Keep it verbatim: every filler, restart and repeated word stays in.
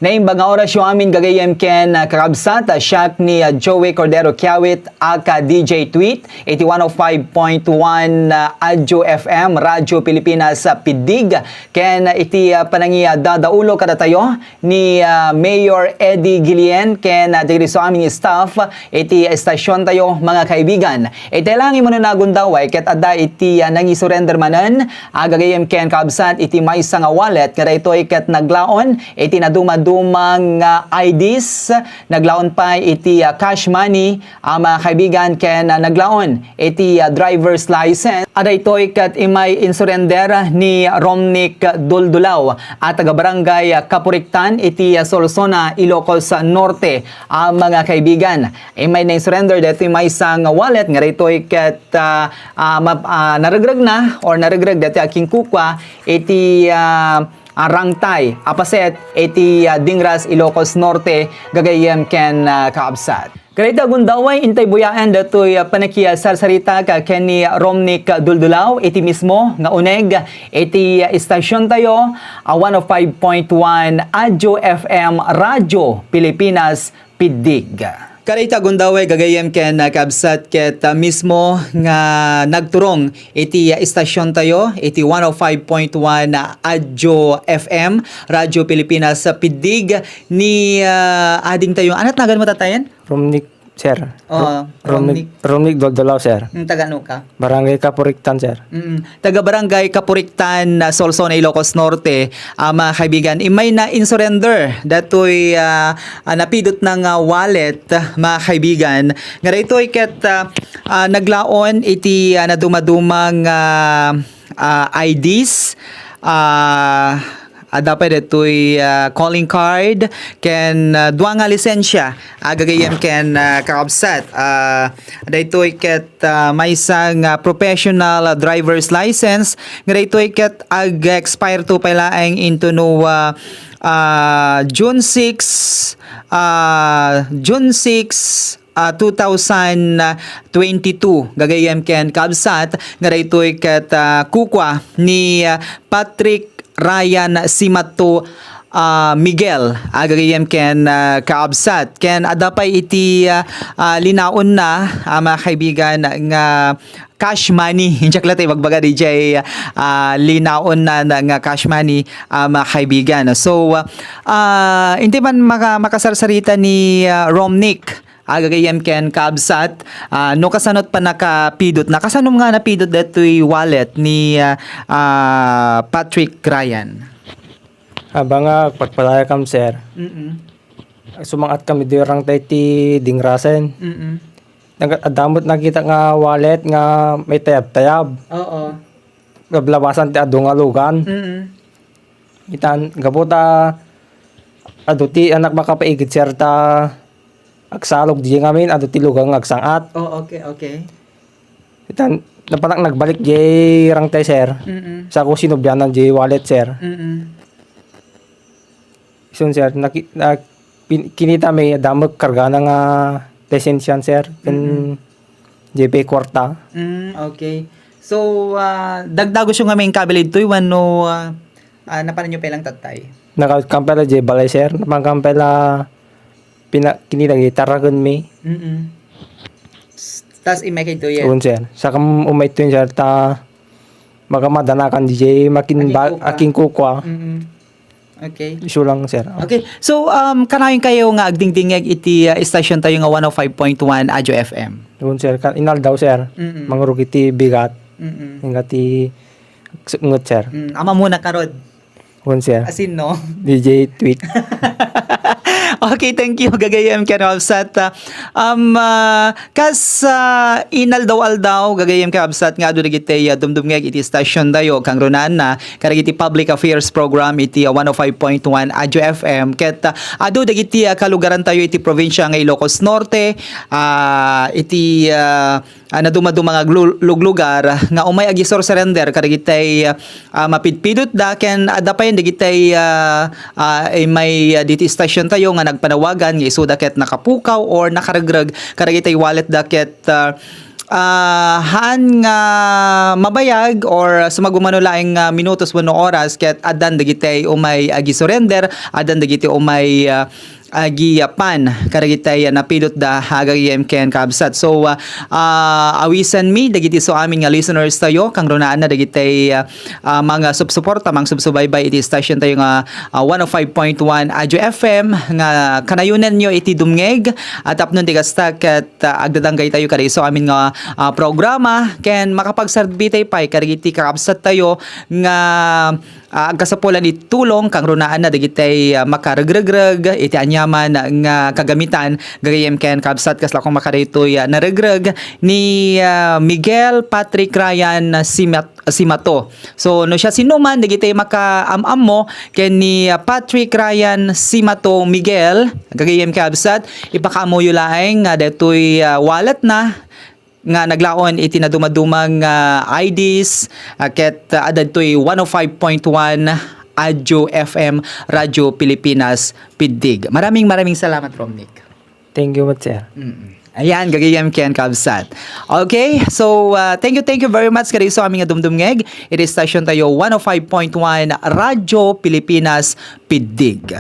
Naimbag nga orasyo amin gagayyem ken, ah, kakabsat, ah, siak ni, ah, Joey Cordero Kiawit, aka D J Tweet, iti one oh five point one, ah, Adyo F M, Radyo Pilipinas, ah, Piddig, ken, ah, iti, ah, panangi, ah, dadaulo kadatayo ni, ah, Mayor Eddie Guillen ken, ah, dagiti amin staff iti estasiontayo, mga kaibigan. Iti lang imo nagundaway ket adda iti, ah, nangisurrender manen, ah, gagayyem ken kabsat iti maysa nga wallet nga daytoy ket naglaon iti nadumaduma nga I Ds, naglaon pay iti, ah, cash money, ah, mga kaibigan, ken, ah, naglaon iti, ah, driver's license. Adaytoy ket imay insurrender ni Romnick Duldulaw, a taga-barangay Kapuriktan iti, ah, Solsona, Ilocos Norte, ah, mga kaibigan. Imay na-insurrender daytoy maysa nga wallet nga daytoy ket, ah, ah, map-, ah, naregreg na or naregreg daytoy a kinkukua iti, ah, ah, rangtay a paset iti, ah, Dingras, Ilocos Norte, gagayyem ken, ah, kaabsat. Kadayta gundaway, intay buyaen daytoy, ah, panakisarsarita ka ken ni Romnick Duldulaw iti mismo nga uneg iti, ah, istasiontayo, ah, one oh five point one Adyo F M, Radyo Pilipinas, Piddig. Kadayta gundaway, gagayyem ken, ah, kabsat ket, ah, mismo nga nagturong iti, ah, istasiontayo, iti one oh five point one Adyo F M, Radyo Pilipinas, ah, Piddig, ni, ah, adingtayo. Anat nagan mo, tatayen? Romnick, sir. Oo, Rom-, Romnick. Romnick Duldulaw, sir. Mm, taga ano ka? Barangay Kapuriktan, sir. Mm, taga Barangay Kapuriktan, ah, Solsona, Ilocos Norte, ah, mga kaibigan. Imay na-insurrender daytoy, ah, ah, napidot na nga wallet, mga kaibigan. Nga daytoy ket, ah, ah, naglaon iti, ah, nadumaduma nga, ah, I Ds, ah, adda pay daytoy, ah, calling card, ken, ah, dua nga lisensia, ah, gagayyem ken, ah, kakabsat. Ah, daytoy ket, ah, maysa nga professional, ah, driver's license, nga daytoy ket ag-expire to pay laeng into no, ah, ah, June six, ah, June six, ah, two thousand twenty-two, gagayyem ken kabsat, nga daytoy ket, ah, kukua ni, ah, Patrick Ryan Simato, ah, Miguel, ah, gagayyem ken, ah, kaabsat. Ken adda pay iti, ah, ah, linaonna, ah, mga kaibigan, nga cash money. Injak la tay bagbaga D J, ah, linaonna na nga cash money, ah, mga kaibigan. So, ah, ah, hindi man maka-, makasarsarita ni, ah, Romnick, ah, gagayyem ken kaabsat, ah, no kasanot pa nakapidot na, kasano nga napidot daytoy wallet ni, ah, ah, Patrick Ryan? Aba nga, pagpadaya kam, sir. Mm-mm. Sumangat kami di rangtay ti Dingrasen. Mm-mm. Nag-, adda met nakita nga wallet nga may tayab-tayab. Oo. Gablabasan ti adu nga lugan. Mm-mm. Itan, gapu ta, adu ti anak makapaigid, sir, ta agsalog di ngamin, adu ti lugan nga agsangat. Oh, okay, okay. Itan, napanak nagbalik di rangtay, sir. Mm-mm. Sa ko sinublianan di wallet, sir. Mm-mm. Isun, sir, naki-, na-, pin-, kinita mi, damag kargana nga lisensian, sir. Ken Mm-mm. J P Kwarta. Mm, okay. So, ah, dagdagusyo nga main kabilidtoy wenno, ah, ah, napanan nyo pay lang tattay? Nakakampela di balay, sir. Napakampela pina-, kinita di taragen mi. Mm-mm. S-, tas imay kay tuyen? Un, sir. Sakam umay tuyen, sir, ta makamadanakan di jay makin ba-, Akin kuka. Akin kukwa. Mm-mm. Okay. Isu lang, sir. Okay. So, um, kanayon kayo nga agdingdingeg iti, uh, istasyon tayo nga one oh five point one Adyo F M? Yun, sir. Ka-, inaldaw, sir. Mm-mm. Mangurog iti bigat. Mm-mm. Nga ti sukngot, sir. Mm, ama muna karod. Yun, sir. Asin, no? D J Tweet. Okay, thank you, gagayem ken Wabsat. Ah, um, ah, kas, ah, inaldaw-aldaw, gagayem ken Wabsat nga adu dagiti, ah, dumdumngeg iti station tayo, kangrunan na, kadagiti Public Affairs Program iti, ah, one oh five point one Adyo F M. Ket, ah, adu dagiti, ah, kalugaran tayo iti probinsya nga Ilocos Norte, ah, iti, ah, ah, nadumaduma nga glu-, luglugar nga umay agisurrender kadagitay, ah, mapidpidot da ken adda pay dagitay, ah, ah, may, ah, diti station tayo nga nagpanawagan nga isuda ket nakapukaw or nakaregreg kadagitay wallet da ket, ah, Ah, haan nga mabayag or sumagmamano laeng nga minutos wenno oras ket addan dagiti umay agisurrender, addan dagiti umay, ah, agipan kadagiti napilotda, ah, gagayyem ken kabsat. So, ah, ah, awisanmi dagiti isu amin nga listeners tayo, kangrunaanna dagiti, ah, ah, mga supsuporta, mangsubsubaybay iti station tayo nga, ah, one oh five point one Adyo F M nga kanayonenyo iti dumngeg, ah, tapno ti kasta ket, ah, agdadanggay tayo kada isu amin nga, ah, programa ken makapagserbi tayo pay kadagiti kakabsat tayo nga, ah, agkasapulan iti tulong kangrunaanna dagiti, ah, makaregregreg iti aniaman nga kagamitan gagayyem ken kabsat kasla koma kadaytoy, ah, naregreg ni, ah, Miguel Patrick Ryan Simat-, Simato. So, no siasinoman dagiti makaam-ammo ken ni, ah, Patrick Ryan Simato Miguel, gagayyem kabsat, ipakaammoyo laeng nga daytoy, ah, wallet na nga naglaon iti nadumaduma nga I Ds, ah, ket, ah, adda ditoy one oh five point one Adyo F M, Radyo Pilipinas, Piddig. Maraming, maraming salamat, Romnick. Thank you much, sir. Mm. Ayan, gagayyem ken kabsat. Okay, so, ah, thank you, thank you very much kadayso amin nga dumdumngeg. Iti station tayo, one oh five point one Radyo Pilipinas, Piddig.